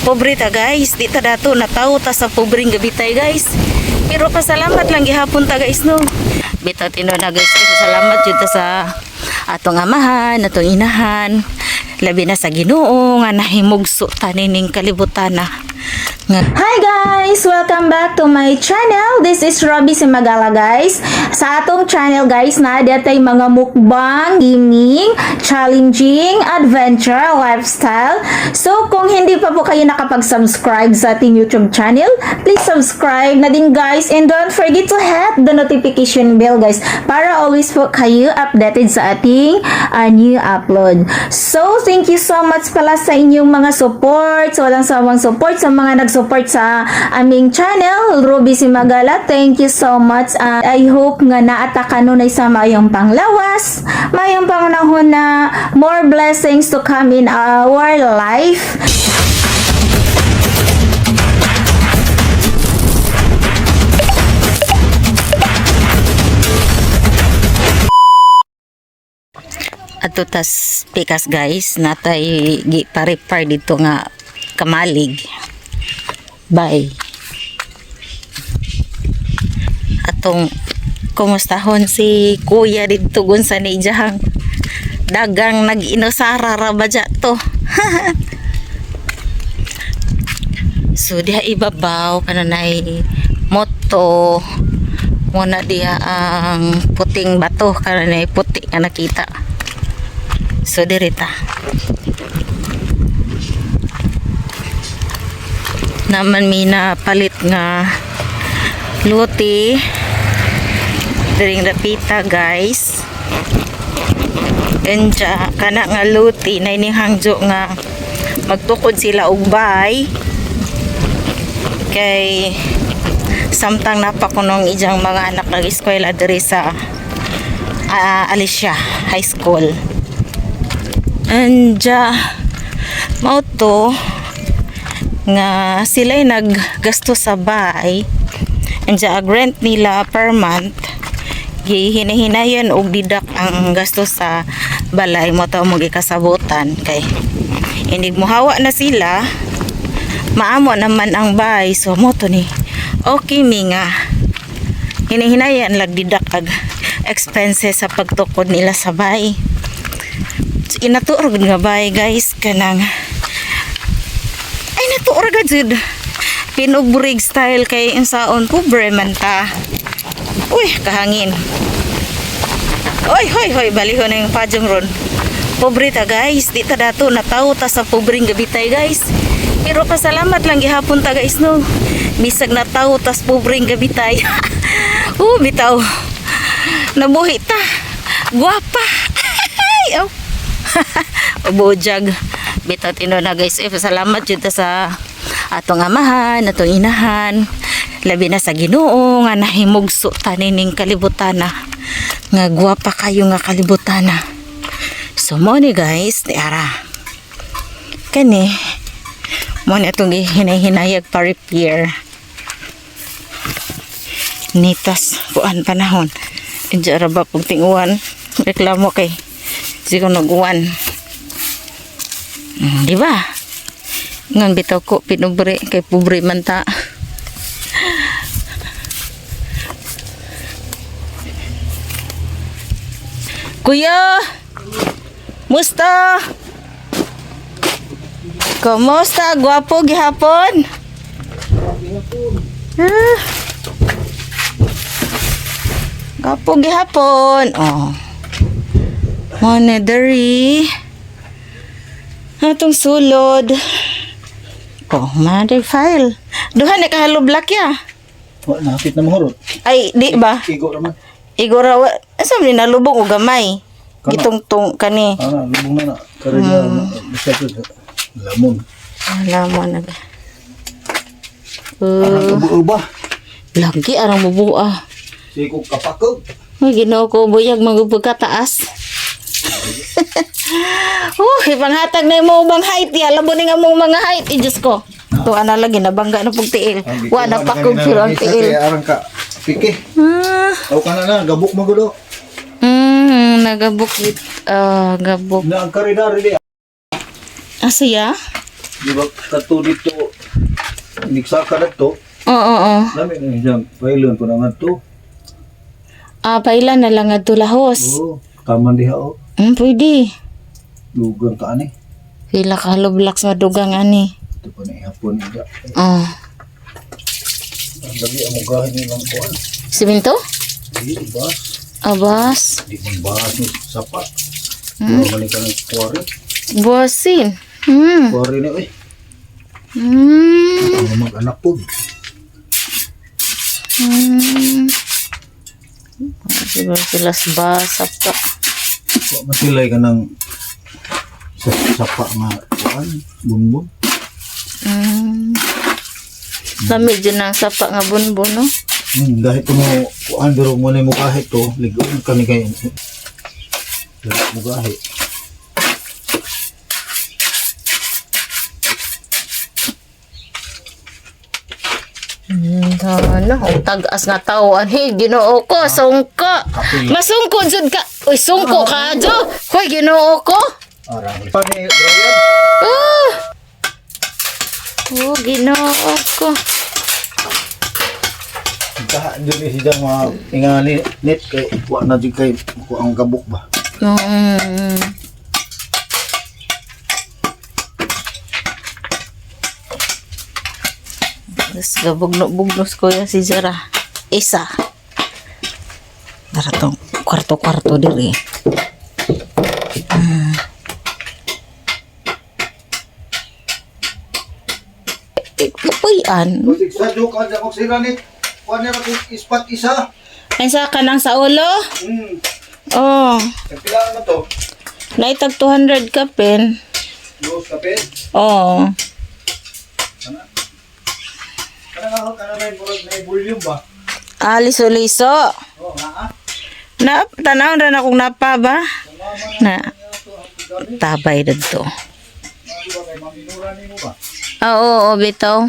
Pobre ta, guys, di ta dato natawo ta sa pobreng gabitay, guys. Pero pasalamat lang gihapon ta, guys, no. Bitaw tinuod na, guys, kasi salamat jud ta sa atong amahan, atong inahan. Labi na sa Ginoo nga nahimugso ta nining kalibutan na. Nga Hi guys! Welcome back to my channel. This is Robbie Cimagala, guys. Sa atong channel, guys, na datay mga mukbang, gaming, challenging, adventure, lifestyle. So kung hindi pa po kayo nakapag-subscribe sa ating YouTube channel, please subscribe na din, guys, and don't forget to hit the notification bell, guys, para always po kayo updated sa ating new upload. So thank you so much pala sa inyong mga support, sa walang sawang support, sa mga nag-support sa aming channel, Ruby Cimagala. Thank you so much. I hope nga naata kanunay sa mayong panglawas, mayong pangunahon na more blessings to come in our life. Ato tas pikas, guys, natay gi paripar dito nga kamalig. Bye. Atong kumustahon si kuya didto gun sa nijahang dagang nag-inusara ra ba dya to. So diha ibabaw kanunay moto muna diha ang puting bato, kanunay puti nga nakita. So dirita. Naman mi na palit nga luti diring dapita, guys. Enja kana nga luti na ining hangjo nga magtukod sila og bay kay samtang napakunong ijang mga anak nag-eskwela diri sa Alicia High School. Anja mao to nga sila'y naggasto sa bahay. Anja ag rent nila per month, gihinahinayan og didak ang gasto sa balay mo to mo gikasabutan kay inig mohawa na sila, maamo naman ang bahay. So mo to ni okay mi nga hinahinayan lag didak ag expenses sa pagtukod nila sa bahay. Inatuor gud nga bahay, guys, kanang ay natuor gud jud pinubrig style kay insaon, pobre man ta. Uy, kahangin. Oy, hoy, hoy, balihon na yung pajong ron. Pobre ta, guys, di ta dato natawo ta sa pobreng gabitay, guys. Pero pasalamat lang gihapon ta, guys, no. Bisag natawo tas pobreng gabitay. Bitaw. Nabuhi ta. Guwapa. Ay, oh. Bujag. Bitaw tinuod na, guys. Eh, salamat jud ta sa atong amahan, atong inahan. Labi na sa Ginoo nga nahimugso ta nining kalibutan na. Nga gwapa kayo nga kalibutan na. So mo ni, guys, ni ara. Kani mo ni atong gihinay-hinayag pa repair. Nitas kuan panahon. Inja ra ba pug tinguan? Reklamo kay siguro naguan. Di ba? Ngan bitaw ko pinubre kay pobre man ta. Kuya! Musta? Kumusta? Gwapo gihapon? Ah. Gwapo gihapon. Oh. Mo diri. Atong sulod. Oh, mother file. Duha na ka hollow block ya. Wa na hapit na mahurot. Ay, di ba? Igo raman. Igora wa. Asa man ni nalubong og gamay? Kana. Gitungtong kani. Ana, lubong na na. Kare na bisa to. Lamon. Alam mo nag. Arang ubo ba? Lagi arang bubua. Siko kapakog. Ay, Ginoo ko, buyag magpagkataas. Ipanghatag na mo ubang height ya. Labo ni nga mong mga height. Eh, Diyos ko. To ana lagi nabangga na pug tiil. Wa na pakog pero ang tiil. Kaya arang ka piki. Ah, Aw kana na gabok magulo. Nagabok it. Ah, gabok. Na ang karidar di. Asa ya? Di ba kato dito inigsaka na to. Oo, oo. Lami na siyang pailon po na nga to. Ah, pailan na lang adto lahos. Oo, taman diha oh. Pwede. Dugang ka ani. Pila ka hollow blocks madugang ani. Ito pa na ihapon niya. Oh. Ang dali ang mugahin nilang kuan. Simento? Di bas. Abas. Di man bas ni sapa. Hmm. Man ka ng kuwari. Buwasin. Kuwari na eh. Ang mag-anak po. Siguro sila sa basa pa. Wa masilay ka ng sa sapa nga kuan, bunbun. Lami dyan ang sapa nga bunbon, no? Dahil ito mo kuan pero mo na mo kahit to, ligon kani kay. Dali mo gahi. Ano, ang tag-as nga tao anhi, Ginoo ko, sungko. Masungko jud ka. Uy, sungko ka jo. Hoy, Ginoo ko. Arang. Pani Brian. Ah! Oh, Ginoo ko. Kaha jud ni siya mga ingani net kay wa na jud kay ko ang gabok ba. Tapos gabugno-bugnos ko yan si Zara. Isa. Tara tong kwarto-kwarto diri. Eh, kapuyan. Sa jo ka ja kog sila net. Kuan na kog ispat isa. Ay sa kanang sa ulo? Oh, Pila na to? naitag 200 kapin. Dos kapit. Oh. Kana nga kana na murag na volume ba? Ah, liso-liso. Oh, nga ah. Na, tanaw na akong napa ba? Na, tabay dito. Di ba kay maminura nimo ba? Ah, oo, oo, bitaw.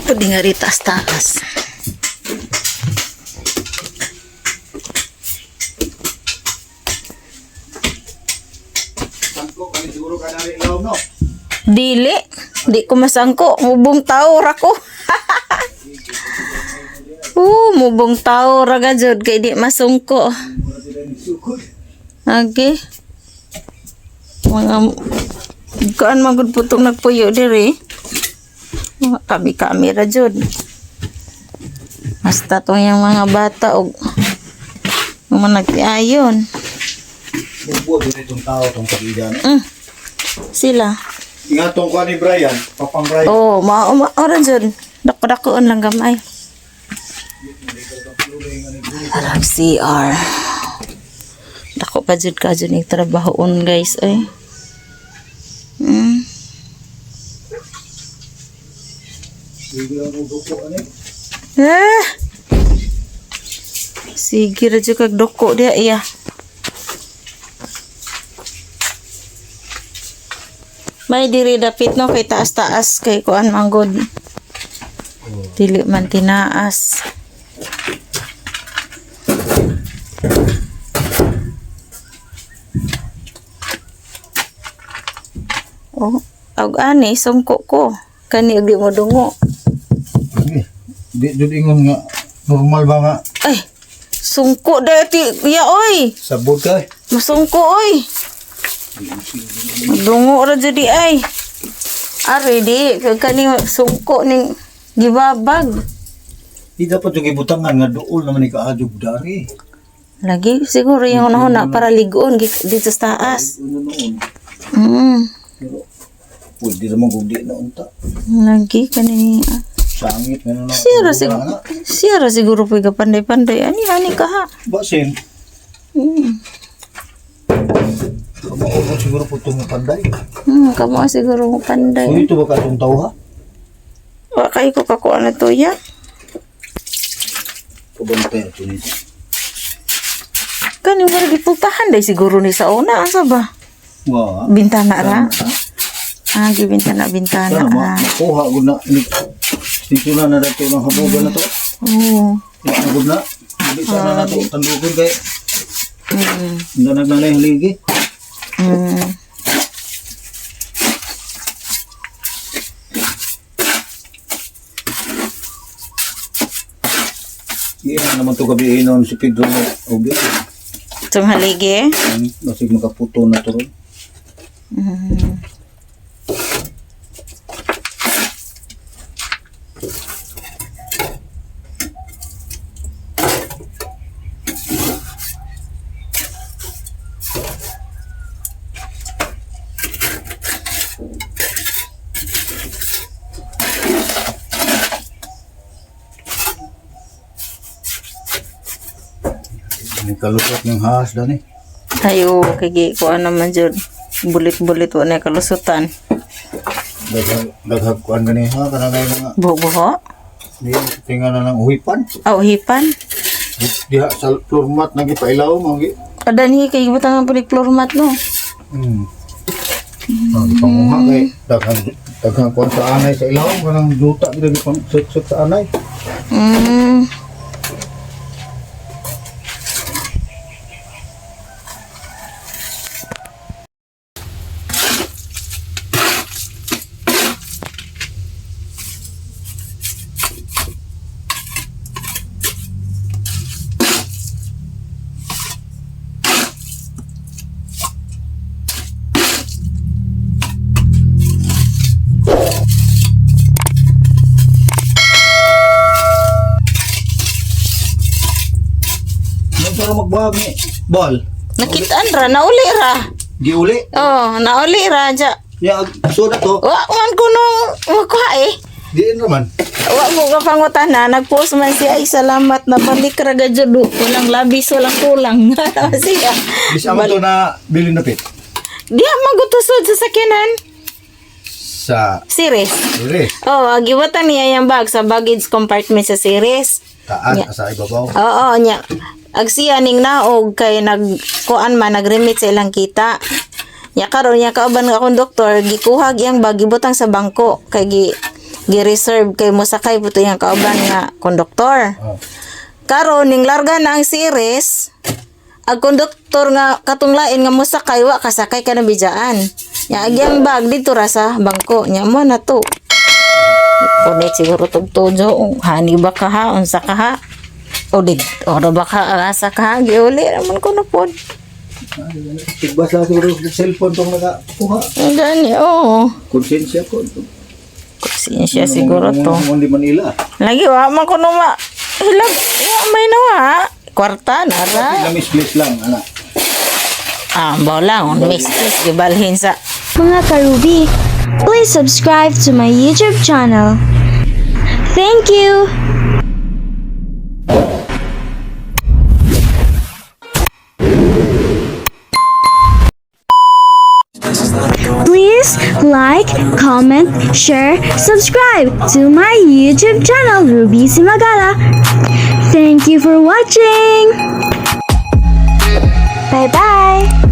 Pwede nga rito, taas. Sangko kani siguro ka na rin ilaw no. Dili. Di ko masangko. Mubong tao ra ko. Mubong tao ra ga jud kay di masungko. Okay. Mga kuan man gud putong nagpuyo diri. Mga kami-kami ra jud. Basta tong yung mga bata og mga nagtiayon. Bubuo jud itong tao tong pag-ida. Sila. Ingatong kuan ni Brian, papang Brian. Oh, ma ma oran jud. Dako-dakoon lang gamay. Arag CR. Dako pa jud ka jud ning trabahoon guys ay. Sige ang duko ani. Eh. Sige ra jud kag doko diha iya. May diri dapit no kay taas-taas kay kuan manggod. Dili man tinaas. Oh, og ani sungko ko. Kani og di mo dungo. Sige. Di jud ingon nga normal ba nga Ay, sungko dati. Ya, oy. sabot ka eh. Masungko, oy. Dungo ra jud di ay. Ari di kani sungko ning gibabag. Di dapat yung ibutangan nga duol naman ni kaadyo dari. Lagi siguro yung una para ligoon dito sa taas. Ano noon. Mm. Pero pwede naman kung di na unta. Lagi kani ah. Sangit nga na. Siya ra siguro, siya ra siguro po panday-panday. Ani ani ka ha. Basin. Kamao siguro po itong panday. Kamo siguro mo panday. Kung ito ba ka itong tao ha? Wa kay ko kakuha na to ya. Kabantay ito nito. Kani wala gipultahan day siguro ni sa una asa ba? Wa. Bintana ra. Ah, gibintana bintana Sana ra. makuha ko na. Dito na na dito ng habugan na to. Oo. Wa na gud na. Hindi sana na to tandugon kay. Mm. Hindi na nagnanay haligi. Iya na naman to gabi inon si Pedro mo. Obi. Itong haligi. Basig makaputo na to ron. May kalusot ng haas dani. Ayo, kay ko ano man jud. Bulit-bulit wa na kalusutan. Daghag daghag kuan gani ha kana na mga Buho-buho. diya tinga na ng uhipan. Aw, hipan. Diha sa floor mat nagipailaw mo gi. Kadanhi kay butang ang floor mat no. Ang panguha kay daghang daghang kuan sa anay sa ilaw kanang juta gid pang suksok sa anay. Ano para magbahag ni bal? Nakitaan ra, nauli ra. Giuli. Oh, nauli ra ja. Ya so na to. Wa man kuno makuha eh. Diin raman. Wa mo ka pangutan na nagpost man siya ay salamat na balik ra gajud walang labis walang kulang. Siya. Bisa man to na bilin na pit. Diha magutusod sa sakyanan. Sa Series. dire Oh, giwatan niya yung bag sa baggage compartment sa series. taas sa ibabaw. Oo, nya. Ag siya ning naog kay nag kuan man nagremit sa ilang kita. Nya karon nya kauban nga konduktor gikuha iyang bag gibutang sa bangko kay gi gi-reserve kay mosakay puto iyang kauban nga konduktor. Oh. Karon ning larga na ang series, ang konduktor nga katong lain nga mosakay wa kasakay ka na bidjaan. Nya agyang bag dito ra sa bangko. Nya mo na to. Kulit siguro tugtujo. Hani ba ka ha? Unsa ka ha? O di, oro ba ka? Asa ka ha? Giuli naman ko na pod. Tigbasa siguro sa cellphone tong nakakuha. Ang gani, oo. Konsensya ko. Konsensya siguro to. Mo di Manila. Lagi wa man ko ma hilag. Wa may nawa. Kwarta na ra. Sila misplace lang ana. Ah, bola, on mistis gibalhin sa Mga karubi, please subscribe to my YouTube channel. Thank you! Please like, comment, share, subscribe to my YouTube channel, Ruby Simagala. Thank you for watching! Bye-bye!